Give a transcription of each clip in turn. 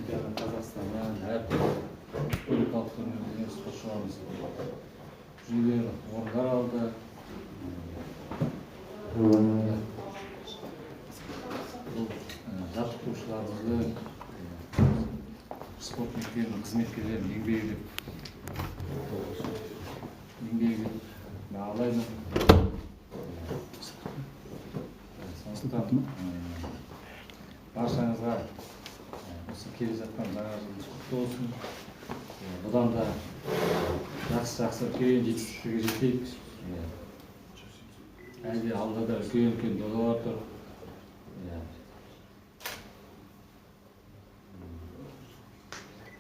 Чемпионы Қазақстана, әртүрлі республикалық турнирлерде спортшыларымыз жүлделі орындар алды. Бұл жаттықтырушыларымыздың, спорт мектебінің қызметкерлерінің еңбегі деп бағалаймын. Сондықтан баршаңызға осы келе жатқан жаңа жылыңыз құтты болсын. Бұдан да жақсы-жақсы үлкен жетістіктерге жетейік. Әлі де алда да үлкен-үлкен додалар тұр.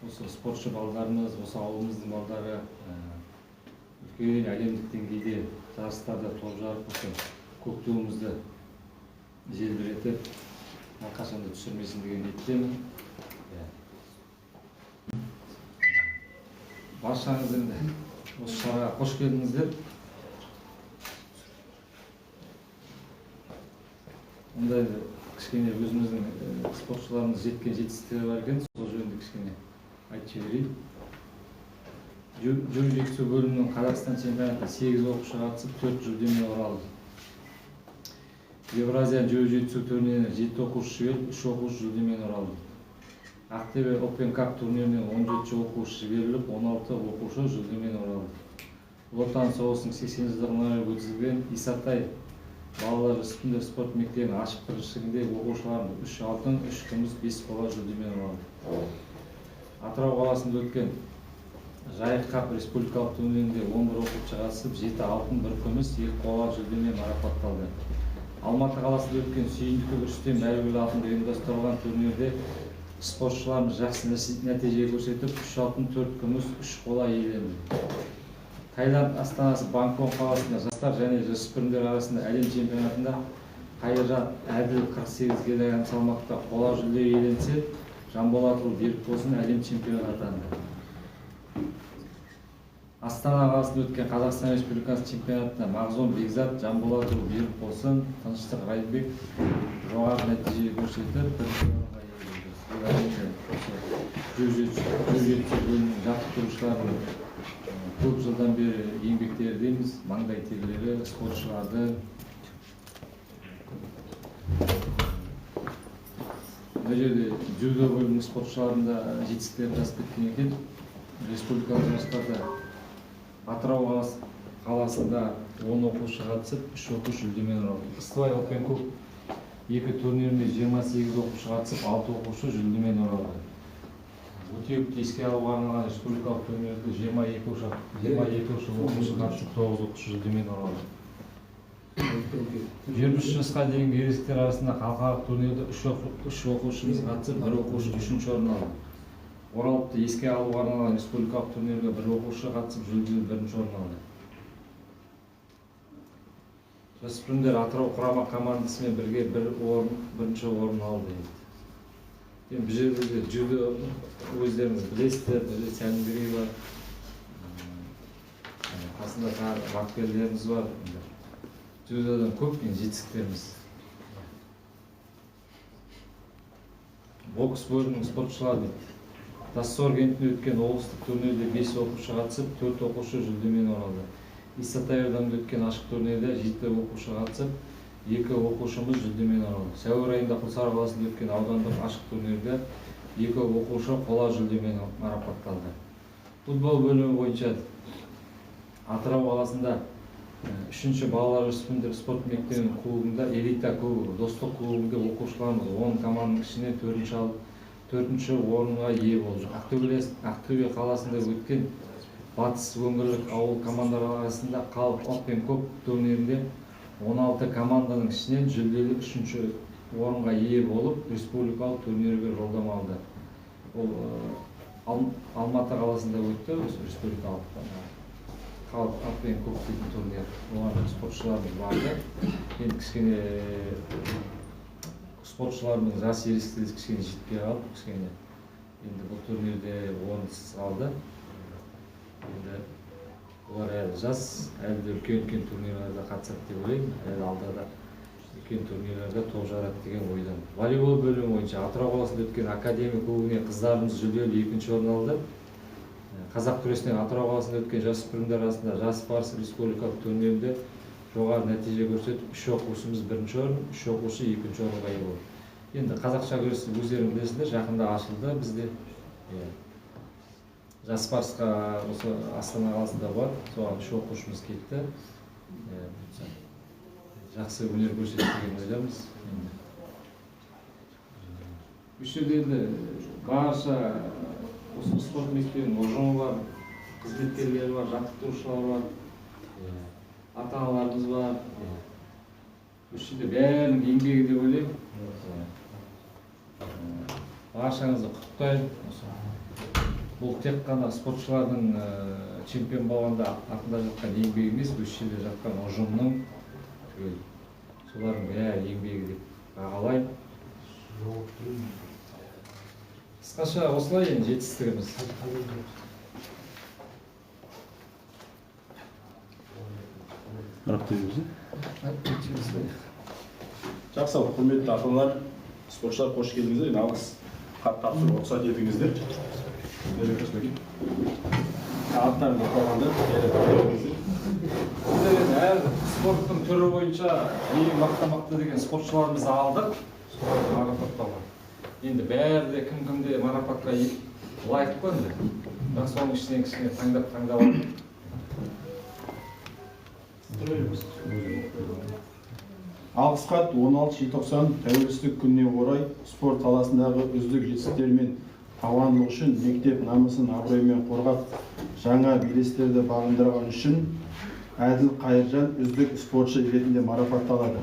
Осы спортшы балдарымыз, осы ауылымыздың балдары үлкен әлемдік деңгейде жарыстарда топ жарып, осы көк туымызды желбіретіп, әрқашанда түсірмесін деген ниеттемін. Баршаңыз енді осы шараға қош келдіңіздер. Онда енді кішкене өзіміздің спортшыларымыз жеткен жетістіктері бар екен, сол жөнінде кішкене айтып жіберейін. Джиу-джитсу бөлімінің Қазақстан чемпионатына 8 оқушы қатысып, 4 жүлдемен оралды. Евразия джиу-джитсу турниріне 7 оқушы жіберіп, 3 оқушы жүлдемен оралды. Ақтөбе Open Cup турниріне 17 оқушы жіберіліп, 16 оқушы жүлдемен оралды. Ұлы Отан соғысының 80 жылдығына орай өткізілген Исатай балалар жасөспірімдер спорт мектебінің ашық біріншілігінде оқушыларымыз 3 алтын, 3 күміс, 5 қола жүлдемен оралды. Атырау қаласында өткен Жайық Кап республикалық турнирінде 11 оқушы қатысып, 7 алтын, 1 күміс, 2 қола жүлдемен марапатталды. Алматы қаласында өткен Сүйіндіков Рүстем Бәйгүл атында ұйымдастырылған турнирде спортшыларымыз жақсы нәтиже көрсетіп, 3 алтын, 4 күміс, 3 қола иеленді. Таиланд астанасы Бангкок қаласында жастар және жасөспірімдер арасында әлем чемпионатында Қайыржан Әділ 48 килограмм салмақта қола жүлде иеленсе, Жанболатұлы Берікболсын әлем чемпионы атанды. Астана қаласында өткен Қазақстан Республикасы чемпионатында Мағзом Бекзат, Жанболатұлы Берікболсын, Тыныштық Райымбек жоғары нәтиже көрсетіп, бірінші орынға ие болды. Бұл әрине осы джиу-джитсу бөлімінің жаттықтырушыларының көп жылдан бері еңбектері дейміз, маңдай терлері, спортшыларды. Мына жерде дзюдо бөлімінің спортшыларының да жетістіктері жазып кеткен екен. Республикалық жарыстарда Атырау қаласында 10 оқушы қатысып, 3 оқушы жүлдемен оралды. Ыстыбай Open Cup 2 турниріне 28 оқушы қатысып, 6 оқушы жүлдемен оралды. Өтеуовті еске алуға арналған республикалық турнирде 22 оқушы қатысып, 9 оқушы жүлдемен оралды. 23 жасқа дейінгі ересектер арасында халықаралық турнирде 3 оқушымыз қатысып, 1 оқушы 3-ші орын алды. Ораловты еске алуға арналған республикалық турнирге 1 оқушы қатысып, жүлделі 1-ші орын алды. Жасөспірімдер Атырау құрама командасымен бірге 1-ші орын алды дейді. Енді бұл жерде де дзюдо өздеріңіз білесіздер, бұл жерде Сәлімгерей бар, қасында тағы бапкерлеріміз бар. Енді дзюдодан көп енді жетістіктеріміз. Бокс бөлімінің спортшылары дейді. Доссор кентінде өткен облыстық турнирде 5 оқушы қатысып, 4 оқушы жүлдемен оралды. Исатай ауданында өткен ашық турнирде 7 оқушы қатысып, 2 оқушымыз жүлдемен оралды. Сәуір айында Құлсары қаласында өткен аудандық ашық турнирде 2 оқушы қола жүлдемен марапатталды. Футбол бөлімі бойынша Атырау қаласында 3-ші балалар жасөспірімдер спорт мектебінің клубында элита клубы, достық клубында оқушыларымыз 10 команданың ішінен 4-ші орынға ие болды. Ақтөбе қаласында өткен Батыс өңірлік ауыл командалары арасында Халық Open Cup турнирінде 16 команданың ішінен жүлделі 3-ші орынға ие болып, республикалық турнирге жолдама алды. Ол Алматы қаласында өтті, осы республикалық Халық Open Cup дейтін турнир. Оған спортшыларымыз барды. Енді кішкене спортшыларымыздың жас ерекшелігі кішкене жетпей қалып, кішкене енді бұл турнирде орынсыз қалды. Енді олар әлі жас, әлі де үлкен-үлкен турнирлерде қатысады деп ойлаймын. Әлі алда да Үлкен турнирлерде топ жарады деген ойдамын. Волейбол бөлімі бойынша Атырау қаласында өткен академия кубогіне қыздарымыз жүлделі екінші орын алды. Қазақ күресінен Атырау қаласында өткен жасөспірімдер арасында «Жас барыс» республикалық турнирінде жоғары нәтиже көрсетіп, үш оқушымыз бірінші орын, үш оқушы екінші орынға ие болды. Енді қазақша күрес, өздерің білесіңдер, жақында ашылды бізде. Иә. «Жас барысқа» осы Астана қаласында болады, соған үш оқушымыз кетті. Иә, бұйыртса, жақсы өнер көрсетті деген ойдамыз. Енді осы жерде енді барша осы спорт мектебінің ұжымы бар, қызметкерлері бар, жаттықтырушылар бар, иә, ата аналарымыз бар. Иә. Осы жерде бәрінің еңбегі деп ойлаймын. Иә. Баршаңызды құттықтаймын. Осы бұл тек қана спортшылардың чемпион болғанда артында жатқан еңбегі емес, осы жерде жатқан ұжымның түгел, солардың бәрі еңбегі деп бағалаймын. Қысқаша осылай енді жетістігіміз. Мараптай беріңіз. Жақсы, ал, құрметті ата аналар, спортшылар, қош келдіңіздер. Енді алғыс хат тапсыруға рұқсат етіңіздер. Аттарыңды қойғанда. Біздер енді әр спорттың түрі бойынша ең мықты мықты деген спортшыларымызды алдық, соларды марапаттауға. Енді бәрі де кім кімде марапатқа лайық қой енді, бірақ соның ішінен кішкене таңдап таңдап алдық. Алғыс хат. 16 желтоқсан Тәуелсіздік күніне орай спорт саласындағы үздік жетістіктер мен табандылық үшін, мектеп намысын абыроймен қорғап, жаңа белестерді бағындырған үшін Әділ Қайыржан үздік спортшы ретінде марапатталады.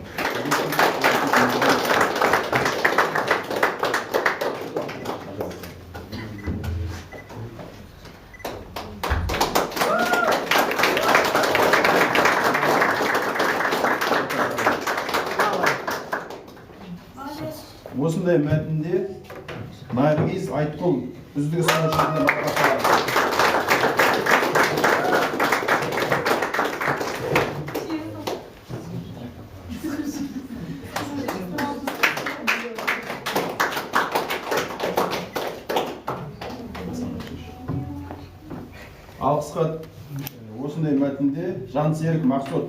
Осындай мәтінде Наргиз Айтқұл үздік спортшы ретінде марапатталады. Алғыс хат осындай мәтінде Жансерік Мақсұт.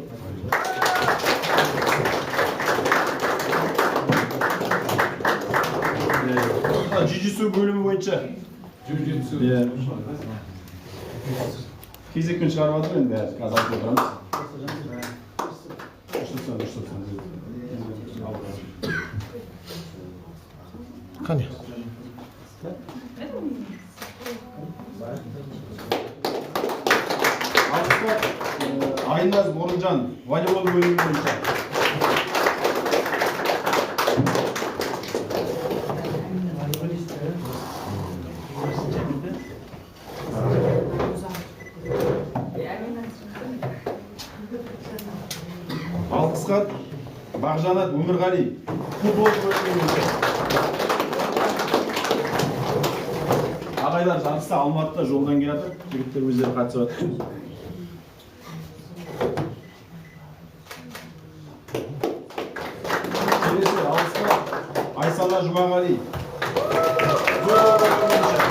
Джиу-джитсу бөлімі бойынша. Джиу-джитсу. Иә. Кезекпен шығарып жатыр енді бәрі. Қазір айтып отырамыз. Үш тоқсан, үш тоқсан. Қане. Алғыс хат, Айназ Орынжан, волейбол бөлімі бойынша. Алғыс хат Бағжанат Өмірғали, футбол бөлімі бойынша. Ағайлар жарыста Алматыда жолдан келе жатыр, жігіттер өздері қатысып жатыр. Келесі алғыс хат Айсала Жұмағали, дзюдо бөлімі бойынша.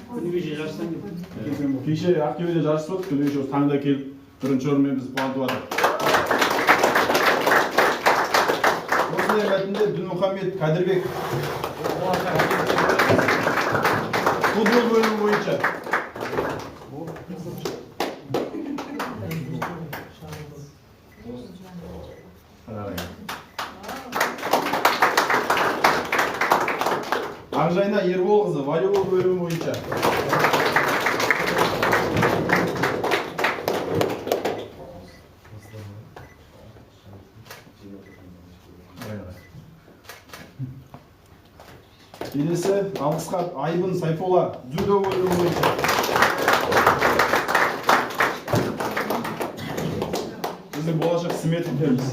Күні кеше жарыстан келді. Кеше Ақтөбеде жарыс болды, күні кеше осы таңда келіп бірінші орынмен бізді қуантып жатыр. Осындай мәтінде Дінмұхаммед Кәдірбек, футбол бөлімі бойынша. Ақжайна Ерболқызы, волейбол бөлімі бойынша. Келесі алғыс хат Айбын Сайфолла, дзюдо бөлімі бойынша. Біздің болашақ сметниктеріміз.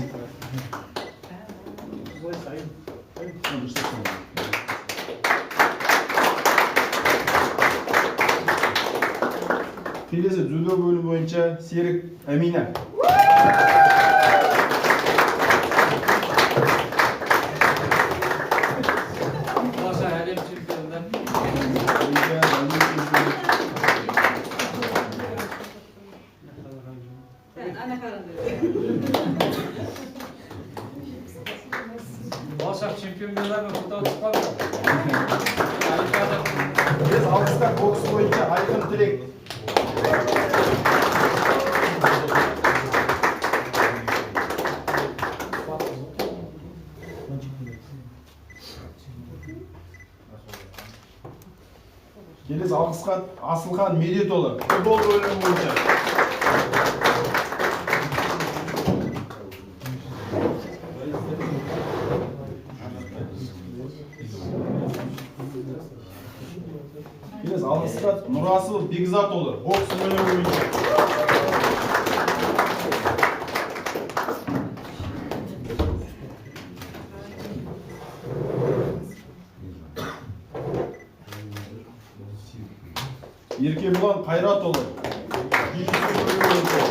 Келесі дзюдо бөлімі бойынша Серік Әмина. Болашақ әлем чемпионы. Олимпиада, әлем чемпионы. Ана қараңдар. Болашақ чемпиондармен фото түсіп қалды. Олимпиада. Келесі алғыс хат бокс бойынша Айқын Тілек. Келесі алғыс хат Асылхан Медетұлы, футбол бөлімі бойынша. Келесі алғыс хат Нұрасыл Бекзатұлы, бокс бөлімі бойынша. Еркебұлан Қайратұлы, jiu-jitsu бөлімі бойынша.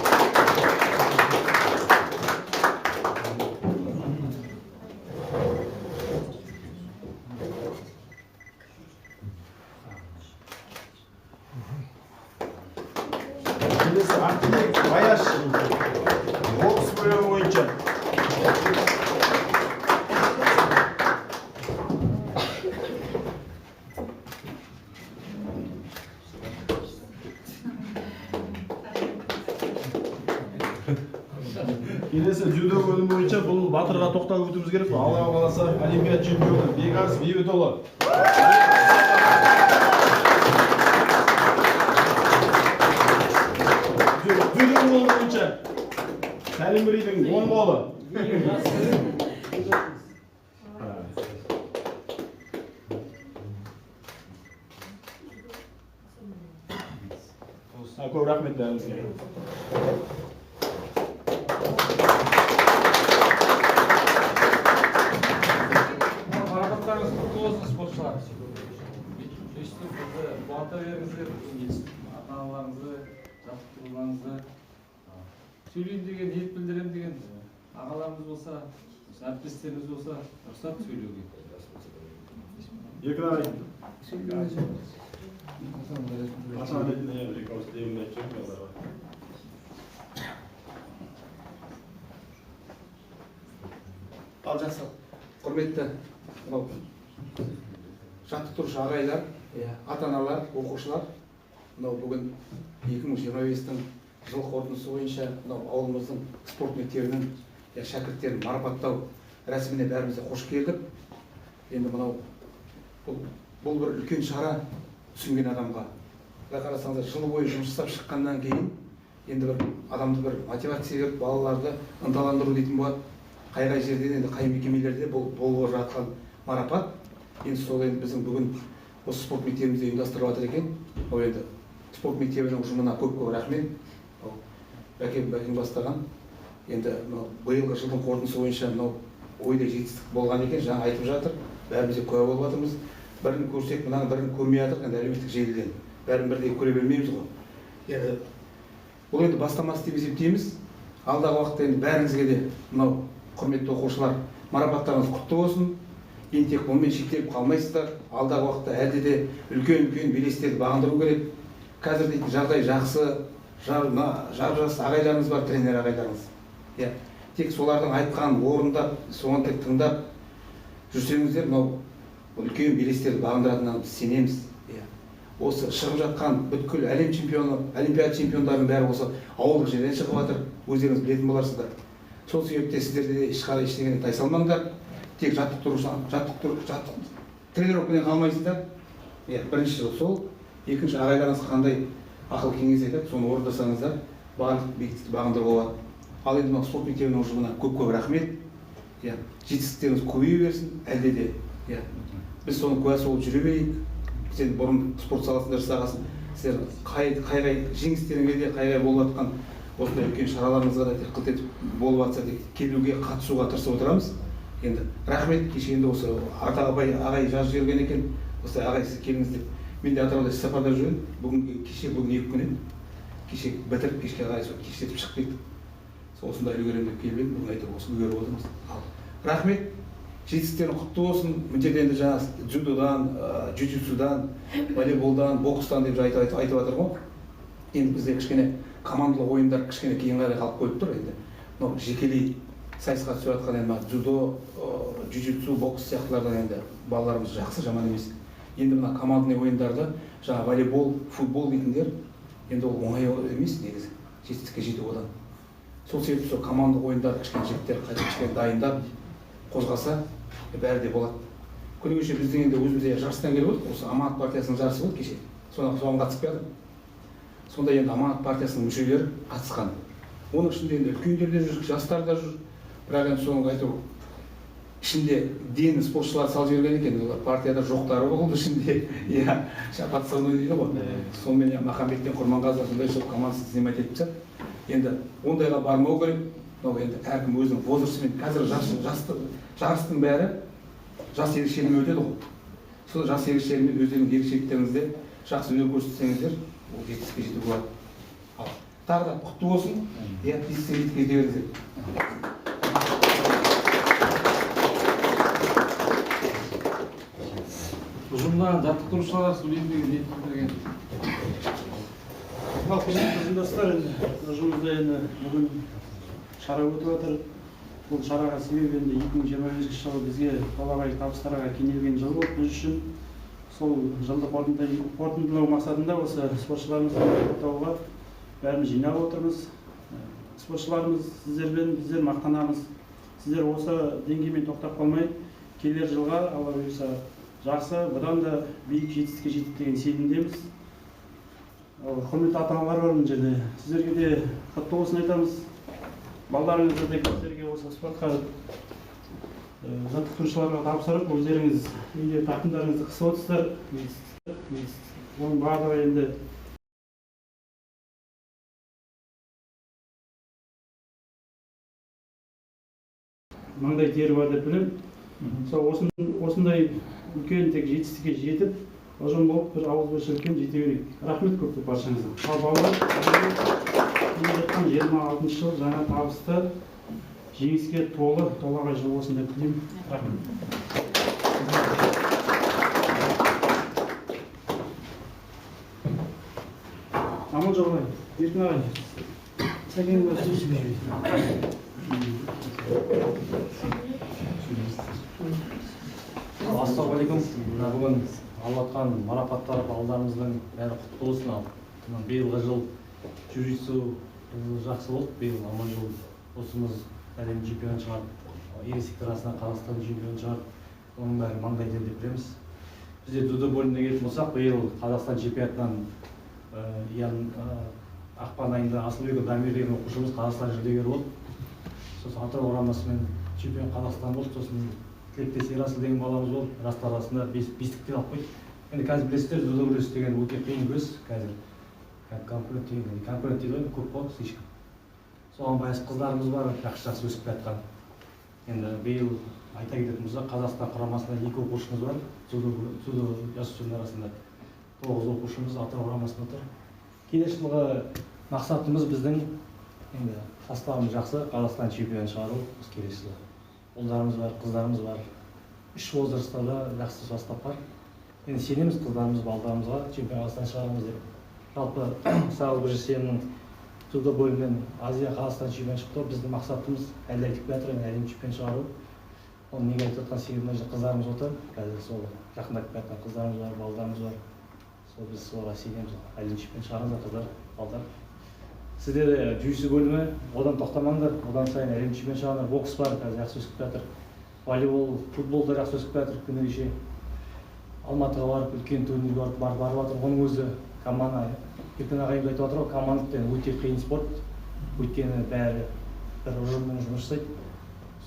Келесі Ақтілек Баяш, бокс бөлімі бойынша. Келесі дзюдо бөлімі бойынша бұл батырға тоқталып өтуіміз керек. Алла қаласа, олимпиада чемпионы Бекарыс Бейбітұлы. Дзюдо бөлімі бойынша Сәлімгерейдің оң қолы. Көп рахмет бәріңізге. Марапаттарыңыз құтты болсын, спортшылар. Өйстіп бізді қуанта беріңіздер, біздің ата-аналарыңызды, жаттықтыруларыңызды. Сөйлейін деген, ниет білдіремін деген ағаларымыз болса, осы әріптестеріміз болса, рұқсат сөйлеуге. Еркін ағай. Асан ретінде бір екі ауыз тілегімді айтып жіберейін оларға. Ал жақсы, құрметті мынау жаттықтырушы ағайлар, ата аналар, оқушылар, мынау бүгін 2025-тің жыл қорытындысы бойынша мынау ауылымыздың спорт мектебінің шәкірттерін марапаттау рәсіміне бәріміз де қош келдік. Енді мынау бұл бір үлкен шара түсінген адамға. Былай қарасаңыздар, жыл бойы жұмыс жасап шыққаннан кейін енді бір адамды бір мотивация беріп, балаларды ынталандыру дейтін болады. Қай қай жерден енді қай мекемелерде бұл болып жатқан марапат. Енді сол енді біздің бүгін осы спорт мектебімізде ұйымдастырылып жатыр екен. Ол енді спорт мектебінің ұжымына көп-көп рахмет. Ол Бәкең бастаған. Енді мынау биылғы жылдың қорытындысы бойынша мынау ойда жетістік болған екен, жаңа айтып жатыр. Бәріміз де куә болып жатырмыз. Бірін көрсек, мынаның бірін көрмей жатырмық енді әлеуметтік желіден. Бәрін бірдей көре бермейміз ғой. Енді бұл енді бастамасы деп есептейміз. Алдағы уақытта енді бәріңізге де мынау құрметті оқушылар, марапаттарыңыз құтты болсын. Енді тек бұнымен шектеліп қалмайсыздар. Алдағы уақытта әлде де үлкен-үлкен белестерді бағындыру керек. Қазір дейтін жағдай жақсы, жап-жас ағайларыңыз бар, тренер ағайларыңыз. Тек солардың айтқанын орындап, соны тек тыңдап жүрсеңіздер, мынау үлкен белестерді бағындыратынына біз сенеміз. Осы шығып жатқан бүткіл әлем чемпионы, олимпиада чемпиондарының бәрі осы ауылдық жерден шығып жатыр, өздеріңіз білетін боларсыздар. Сол себепте сіздерде де ешқандай ештеңеден тайсалмаңдар. Тек тренировкадан қалмайсыздар. Бірінші жыл сол, екінші ағайларыңыз қандай ақыл кеңес айтады, соны орындасаңыздар, барлық биіктікті бағындыруға болады. Ал енді мынау спорт мектебінің ұжымына көп-көп рахмет. Жетістіктеріңіз көбейе берсін, әлде де. Біз соның куәсі болып жүре берейік. Біз енді бұрын спорт саласында жасағасын, сіздер қай-қай жеңістеріңе де, қай-қай болып жатқан осындай үлкен шараларыңызға да тек қылт етіп болып жатса тек келуге, қатысуға тырысып отырамыз. Енді рахмет, кеше енді осы Ата апай ағай жазып жіберген екен, осылай ағай сіз келіңіз деп. Мен де Атырауда іс сапарда жүрмін, бүгін кеше, бүгін екі күн еді. Кеше бітіріп, кешке қарай сол кештетіп шығып кеттік. Сол осында үлгеремін деп келіп едім, бүгін әйтеуір осы үлгеріп отырмыз. Ал рахмет, жетістіктерің құтты болсын. Мына жерде енді жаңа дзюдодан, джиу-джитсудан, волейболдан, бокстан деп айтып жатыр ғой. Енді бізде кішкене командалық ойындар кішкене кейін қарай қалып қойып тұр енді. Мынау жекелей сайысқа түсіп жатқан енді мына дзюдо, джиу-джитсу, бокс сияқтылардан енді балаларымыз жақсы, жаман емес. Енді мына командный ойындарды жаңа волейбол, футбол дейтіндер енді ол оңай емес негізі, жетістікке жету одан. Сол себепті сол командалық ойындарды кішкене жігіттер қайта кішкене дайындап қозғаса бәрі де болады. Күні кеше біздің енді өзімізде жарыстан келіп отырмық, осы Аманат партиясының жарысы болды кеше, соған қатысып келдім. Сонда енді Аманат партиясының мүшелері қатысқан. Оның ішінде енді үлкендер де жүр, жастар да жүр. Бірақ енді соны айту ішінде дені спортшылар салып жіберген екен, олар партияда жоқтары болды ішінде. Иә, подставной дейді ғой. Сонымен Махамбеттен Құрманғазы сондай сол командасын снимать етіп тастады. Енді ондайға бармау керек. Мынау енді әркім өзінің возрастымен, қазір жарыстың бәрі жас ерекшелігімен өтеді ғой. Сол жас ерекшелігімен өздеріңіздің ерекшеліктеріңізде жақсы өнер көрсетсеңіздер, ол жетістікке жетуге болады. Ал тағы да құтты болсын. Иә, жетістікке жете беріңіздер. Ұжымда жаттықтырушылар сөйлейін деген ниет білдірген. Ал құрметті ұжымдастар, енді ұжымымызда енді бүгін шара өтіп жатыр. Бұл шараға себеп енді 2025 жылы бізге толағай табыстарға кенелген жыл болды біз үшін. Сол жылды қорытындылау мақсатында осы спортшыларымызды марапаттауға бәріміз жиналып отырмыз. Спортшыларымыз сіздермен біздер мақтанамыз. Сіздер осы деңгеймен тоқтап қалмай, келер жылға Алла бұйырса жақсы, бұдан да биік жетістікке жетеді деген сенімдеміз. Ал құрметті ата-аналар бар мына жерде. Сіздерге де құтты болсын айтамыз. Балдарыңызды да сіздерге осы спортқа жаттықтырушыларға тапсырып, өздеріңіз үйде тақымдарыңызды қысып отырсыздар. Оның барлығы енді маңдай тері бар деп білемін. Сол осындай үлкен тек жетістікке жетіп, ұжым болып бір ауызбіршілікпен жете берейік. Рахмет көп көп баршаңызға. Ал балалар, келе жатқан 26 жыл жаңа табысты жеңіске толы толағай жыл болсын деп тілеймін. Рахмет. Аман жолай, Еркін ағай, Сәкен мырза, сөз сізге. Ассалаумағалейкум. Мына бүгін алып жатқан марапаттар балдарымыздың бәрі құтты болсын. Ал мына биылғы жыл джиу-джитсу жақсы болды. Биыл аман жол досымыз әлем чемпионы шығарды, ересектер арасынан Қазақстан чемпионы шығарды. Оның бәрі маңдай тер деп білеміз. Бізде дзюдо бөліміне келетін болсақ, биыл Қазақстан чемпионатынан ақпан айында Асылбеков Дамир деген оқушымыз Қазақстан жүлдегері болды. Сосын Атырау құрамасымен чемпион Қазақстан болды. Сосын Тілектес Ерасыл деген баламыз болды. Жастар арасында бестіктен алып қойды. Енді қазір білесіздер, дзюдо күресі деген өте қиын күрес. Қазір конкурент деген, конкурент дейді ғой, көп қой, слишком. Соған байланысты қыздарымыз бар, жақсы жақсы өсіп келе жатқан. Енді биыл айта кететін болсақ, Қазақстан құрамасында 2 оқушымыз бар. Дзюдо жасөспірімдер арасында 9 оқушымыз Атырау құрамасында тұр. Келесі жылғы мақсатымыз біздің енді составымыз жақсы, Қазақстан чемпионы шығару осы келесі жылы. Ұлдарымыз бар, қыздарымыз бар. 3 возрастта да жақсы состав бар. Енді сенеміз қыздарымыз, балдарымызға чемпион Қазақстан шығарамыз деп. Жалпы сағыз бір сенің дзюдо бөлімінен Азия Қазақстан чемпионы шықты. Біздің мақсатымыз әлі айтып келе жатыр, енді әлем чемпионы шығару. Оны неге айтып жатқан себебі мына жерде қыздарымыз отыр. Қазір сол жақындап келе жатқан қыздарымыз бар, балдарымыз бар. Сол біз соларға сенеміз. Әлем чемпионы шығарамыз қыздар, балдар. Сіздер де джиу-джитсу бөлімі, одан тоқтамаңдар, одан сайын әлем чемпионы шығарыңдар. Бокс бар, қазір жақсы өсіп келе жатыр. Волейбол, футбол да жақсы өсіп келе жатыр. Күні кеше Алматыға барып, үлкен турнирге барып жатыр. Оның өзі команда, Еркін ағайымыз айтып жатыр ғой, командалық деген өте қиын спорт. Өйткені бәрі бір ұжыммен жұмыс жасайды.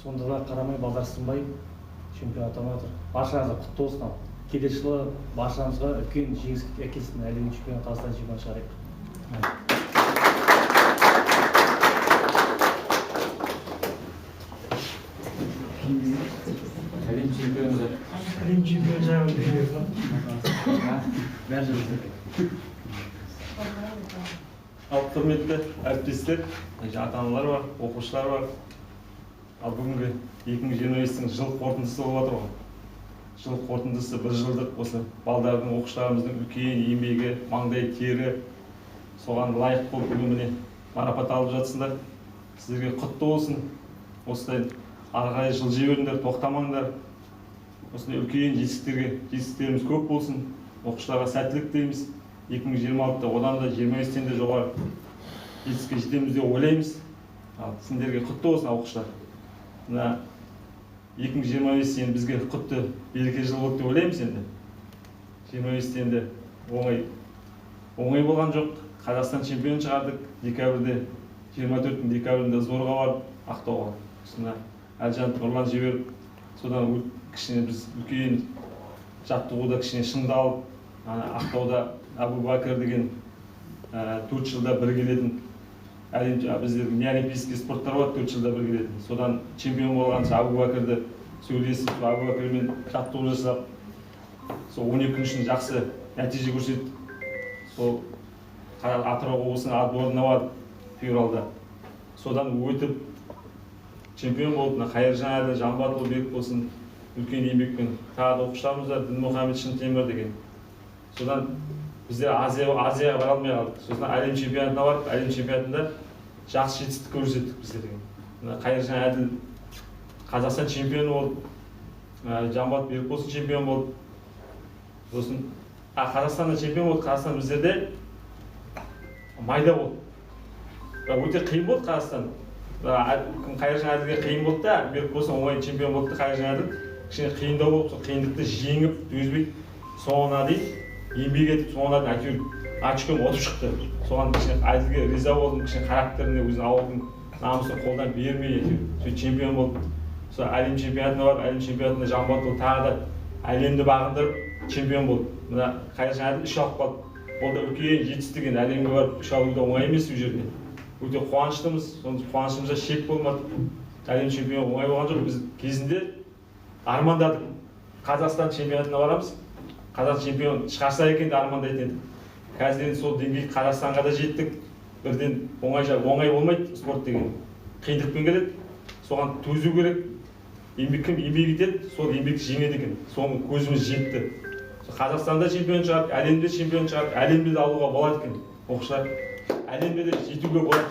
Сонда да қарамай, балдар сынбай чемпион атанып жатыр. Баршаңызға құтты болсын. Ал келесі жылы баршамызға үлкен жеңіс әкелсін, әлем чемпионы, Қазақстан чемпионы шығарайық. Әлем чемпионы. Әлем чемпионы жағын. Бәрі жақсы. Ал Құрметті әріптестер, ата-аналар бар, оқушылар бар. Ал бүгінгі 2025-тің жыл қорытындысы болып жатыр ғой. Жыл қорытындысы бір жылдық осы балдардың, оқушыларымыздың үлкен еңбегі, маңдай тері, соған лайық болып бүгін міне марапат алып жатсыңдар. Сіздерге құтты болсын. Осылай ары қарай жылжи беріңдер, тоқтамаңдар. Осындай үлкен жетістіктеріміз көп болсын. Оқушыларға сәттілік тілейміз. 2026-да одан да 25-тен де жоғары жетістікке жетеміз деп ойлаймыз. Ал сендерге құтты болсын, оқушылар. Мына 2025 енді бізге құтты береке жыл болды деп ойлаймыз енді. 25-те енді оңай болған жоқ. Қазақстан чемпионын шығардық декабрьде, 24 декабрінде зорға барып Ақтауға. Осында Әлжан Нұрлан жіберіп, содан кішкене біз үлкен жаттығуда кішкене шыңдалып, ана Ақтауда Абу Бәкір деген 4 жылда бір келетін әлем, біздердің неолимпийский спорттар бар, 4 жылда бір келетін. Содан чемпион болған Абу Бәкірді сөйлесіп, Абу Бәкірмен жаттығу жасап, сол 12 күн ішінде жақсы нәтиже көрсетіп, сол Атырау облысының отборына барып февралда. Содан өтіп чемпион болып, мына Қайыржан Әділ, Жанбатұлы Берік болсын, үлкен еңбекпен тағы да оқушыларымыз бар, Дінмұхамед Шынтемір деген. Содан біздер Азияға бара алмай қалдық. Сосын әлем чемпионатына барып, әлем чемпионатында жақсы жетістік көрсеттік біздер деген. Мына Қайыржан Әділ Қазақстан чемпионы болды, Жанбат Берік болсын чемпион болды. Сосын Қазақстанда чемпион болды, Қазақстан біздерде майда болды. Бірақ өте қиын болды Қазақстан. Қайыржан Әділге қиын болды да, Берік болсын оңай чемпион болды да, Қайыржан Әділ кішкене қиындау болып, сол қиындықты жеңіп, төзбей, соңына дейін еңбек етіп, соңына дейін әйтеуір очком ұтып шықты. Соған кішкене Әділге риза болдым, кішкене характеріне, өзінің ауылдың намысын қолдан бермей әйтеуір сөйтіп чемпион болды. Сол әлем чемпионатына барып, әлем чемпионатында Жанбатұлы тағы да әлемді бағындырып чемпион болды. Мына Қайыржан Әділ 3 алып қалды. Ол да үлкен жетістік енді, әлемге барып 3 алу да оңай емес ол жерде. Өте қуаныштымыз, соның қуанышымызда шек болмады. Әлем чемпионы оңай болған жоқ. Біз кезінде армандадық. Қазақстан чемпионатына барамыз, Қазақстан чемпион шығарса екен деп армандайтын едік. Қазір енді сол деңгей Қазақстанға да жеттік. Бірден оңай болмайды спорт деген. Қиындықпен келеді. Соған төзу керек. Еңбек кім еңбек етеді, сол еңбекті жеңеді екен. Соны көзіміз жетті. Қазақстанда чемпион шығады, әлемде чемпион шығады, әлемде де алуға болады екен. Оқушылар, әлемде де жетуге болады.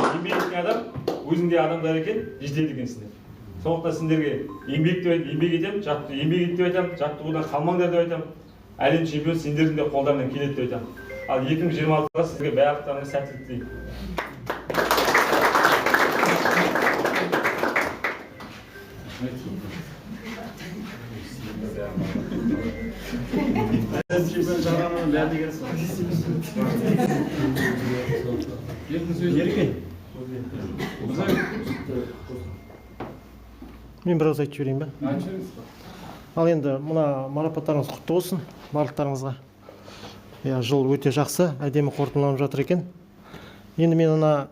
Еңбек еткен адам өзіңдей адамдар екен, жетеді екенсіңдер. Сондықтан сендерге еңбек деп еңбек етемін, еңбек ет деп айтамын, жаттығудан қалмаңдар деп айтамын. Әлем чемпионы сендердің де қолдарынан келеді деп айтамын. Ал 2026-ға сіздерге барлықтарыңа сәттілік тілеймін. Әлем чемпионы шығарғанның бәріне келесің. Ерке. Мен біраз айтып жіберейін бе? Ал енді мына марапаттарыңыз құтты болсын барлықтарыңызға. Иә, жыл өте жақсы, әдемі қорытындыланып жатыр екен. Енді мен мына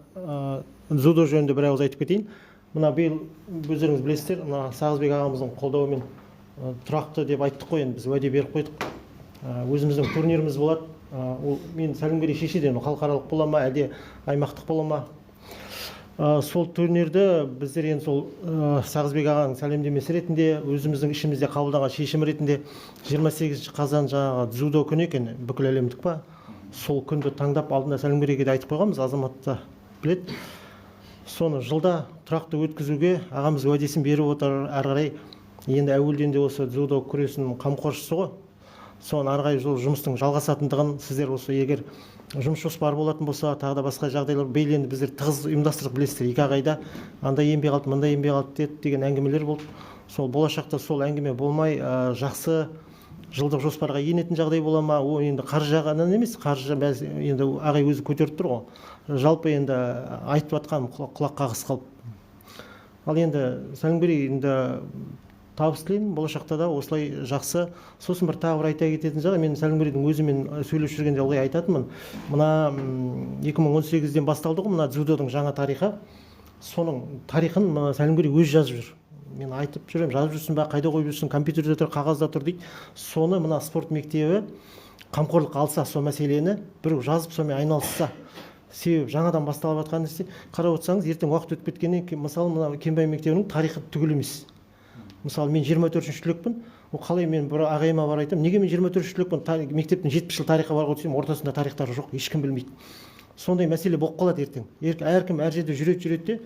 дзюдо жөнінде бір ауыз айтып кетейін. Мына биыл өздеріңіз білесіздер, мына Сағызбек ағамыздың қолдауымен тұрақты деп айттық қой, енді біз уәде беріп қойдық. Өзіміздің турниріміз болады. Ол мен Сәлімгерей шешеді, енді халықаралық бола ма, әлде аймақтық бола ма? Сол турнирді біздер енді сол Сағызбек ағаның сәлемдемесі ретінде, өзіміздің ішімізде қабылданған шешім ретінде 28 қазан жаңағы дзюдо күні екен, бүкіл әлемдік па? Сол күнді таңдап алдында Сәлімгерейге де айтып қойғанбыз, Азамат та біледі. Соны жылда тұрақты өткізуге ағамыз уәдесін беріп отыр. Әрі қарай енді әуелден де осы дзюдо күресінің қамқоршысы ғой. Соны ары қарай жол жұмыстың жалғасатындығын сіздер осы егер жұмыс жоспары болатын болса, тағы да басқа жағдайлар, биыл енді біздер тығыз ұйымдастырдық, білесіздер, екі ақ айда анда енбей қалды, мында енбей қалды деді деген әңгімелер болды. Сол болашақта сол әңгіме болмай, жақсы жылдық жоспарға енетін жағдай бола ма? О, енді қаржы жағынан емес, қаржы енді ағай өзі көтеріп тұр ғой. Жалпы енді айтып жатқаным құлақ қағыс қалып. Ал енді Сәлімгерей енді табыс тілеймін, болашақта да осылай жақсы. Сосын бір тағы бір айта кететін жағдай, мен Сәлімгерейдің өзімен сөйлесіп жүргенде ылғи айтатынмын. Мына 2018-ден басталды ғой мына дзюдодың жаңа тарихы. Соның тарихын мына Сәлімгерей өзі жазып жүр. Мен айтып жүремін, жазып жүрсің ба, қайда қойып жүрсің, компьютерде тұр, қағазда тұр дейді. Соны мына спорт мектебі Қамқорлыққа алса, сол мәселені біреу жазып, сонымен айналысса. Себебі жаңадан басталып жатқан нәрсе, қарап отырсаңыз, ертең уақыт өтіп кеткеннен кейін, мысалы, мына Кенбай мектебінің тарихы түгел емес. Мысалы, мен 24-ші түлекпін. Ол қалай, мен бір ағайыма барып айтамын: «Неге мен 24-ші түлекпін, мектептің 70 жыл тарихы бар ғой», – десем, ортасында тарихтары жоқ, ешкім білмейді. Сондай мәселе болып қалады ертең. Әркім әр жерде жүреді, жүреді де,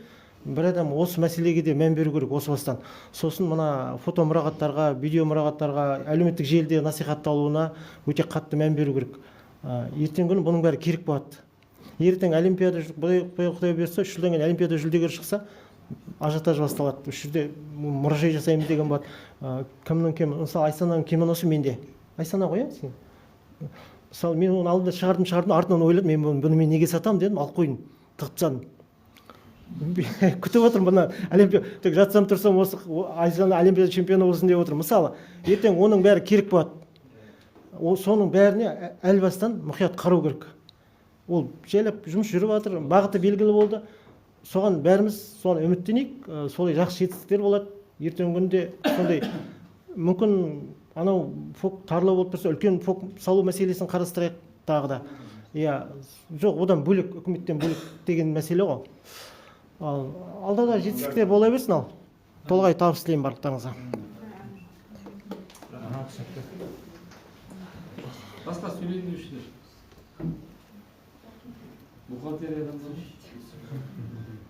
бір адам осы мәселеге де мән беру керек осы бастан. Сосын мына фото мұрағаттарға, видео мұрағаттарға, әлеуметтік желіде насихатталуына өте қатты мән беру керек. Ертеңгі күні бұның бәрі керек болады. Ертең олимпиада, құдай бұйыртса, 3 жылдан кейін олимпиада жүлдегері шықса, ажиотаж басталады. Осы жерде мұражай жасаймыз деген болады. Кімнің кім, мысалы, Айсананың кимоносы менде. Айсана ғой, иә, сен? Мысалы, мен оны алдында шығардым, шығардым, артынан ойладым: мен бұны мен неге сатамын дедім, алып қойдым, тығып тастадым. Күтіп отырмын бұны, олимпиада, тек жатсам тұрсам осы Айсана олимпиада чемпионы болсын деп отырмын. Мысалы, ертең оның бәрі керек болады. Ол соның бәріне әл бастан мұқият қарау керек. Ол жайлап жұмыс жүріп жатыр, бағыты белгілі болды. Соған бәріміз соны үміттенейік, солай жақсы жетістіктер болады ертеңгі күнде. Сондай мүмкін анау ФОК тарлау болып тұрса, үлкен ФОК салу мәселесін қарастырайық тағы да. Иә, жоқ, одан бөлек, үкіметтен бөлек деген мәселе ғой. Ал алда да жетістіктер бола берсін. Ал толағай табыс тілеймін барлықтарыңызға. Аха, түсінікті. Басқа сөйлейін деушілер? Бухгалтериядан ба?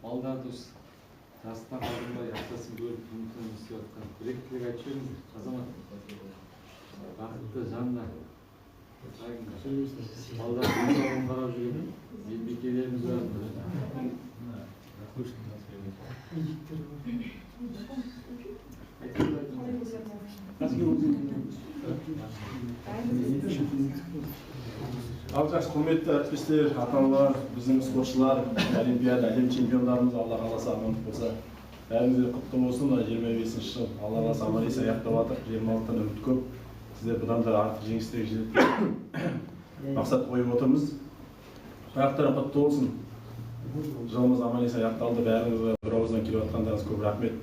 Балдарды осы жастан қалдырмай, ақшасын бөліп, жұмысын істеп жатқан бір екі тілек айтып жіберіңіздер. Азамат бақытты жанна, балдардың денсаулығын қарап жүрген медбикелеріміз бар. Айтыңыз, айтыңыз. Ал жақсы, құрметті әріптестер, ата аналар, біздің спортшылар, олимпиада, әлем чемпиондарымыз, Алла қаласа, амандық болса, бәріңізге құтты болсын. Мына 25-жыл, Алла қаласа, аман есен аяқтап жатыр. 26-дан үміт көп. Сіздер бұдан да артық жеңістерге жетеді деп мақсат қойып отырмыз. Барлықтарың құтты болсын. Жылымыз аман есен аяқталды. Бәріңізге бір ауыздан келіп жатқандарыңыз көп рахмет.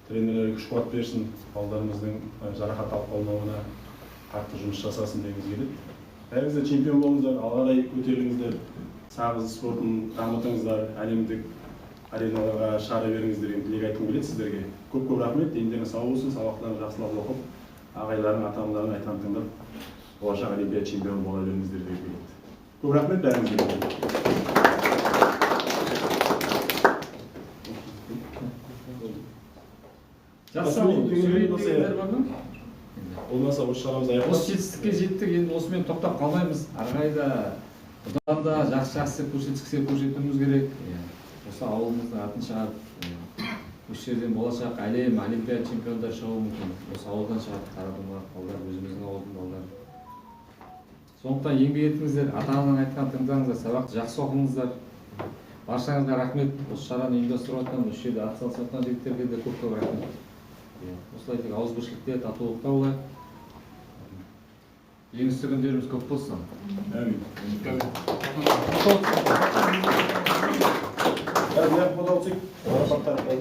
Тренерлерге күш қуат берсін, балдарымыздың жарақат алып қалмауына қатты жұмыс жасасын дегіміз келеді. Бәріңіз де чемпион болыңыздар, алға қарай көтеріліңіздер, сағыз спортын дамытыңыздар, әлемдік ареналарға шығара беріңіздер деген тілек айтқым келеді сіздерге. Көп көп рахмет, дендеріңіз сау болсын, сабақтарыңызды жақсылап оқып, ағайларың, ата аналарың айтқанын тыңдап, болашақ олимпиада чемпионы бола беріңіздер дегім келеді. Көп рахмет бәріңізге. Жақсы, Сөйлейін сөйлейін деген дегендер бар ма? Болмаса осы шарамызды аяқтап. Осы жетістікке жеттік, енді осымен тоқтап қалмаймыз. Ары қарай да бұдан да жақсы жақсы көрсеткіштер көрсетуіміз керек. Иә. Осы ауылымыздың атын шығарып, осы жерден болашақ әлем, олимпиада чемпиондары шығуы мүмкін. Осы ауылдан шығады қарадомалақ балдар, өзіміздің ауылдың балдары. Сондықтан еңбек етіңіздер, ата-ананың айтқанын тыңдаңыздар, сабақты жақсы оқыңыздар. Баршаңызға рахмет. Осы шараны ұйымдастырып жатқан, осы жерде атсалысып жатқан жігіттерге де көп көп рахмет. Иә, осылай тек ауызбіршілікте, татулықта болайық. Жеңісті күндеріміз көп болсын. Әмин. Бәрі қолдау түсейік. Марапаттар қолда.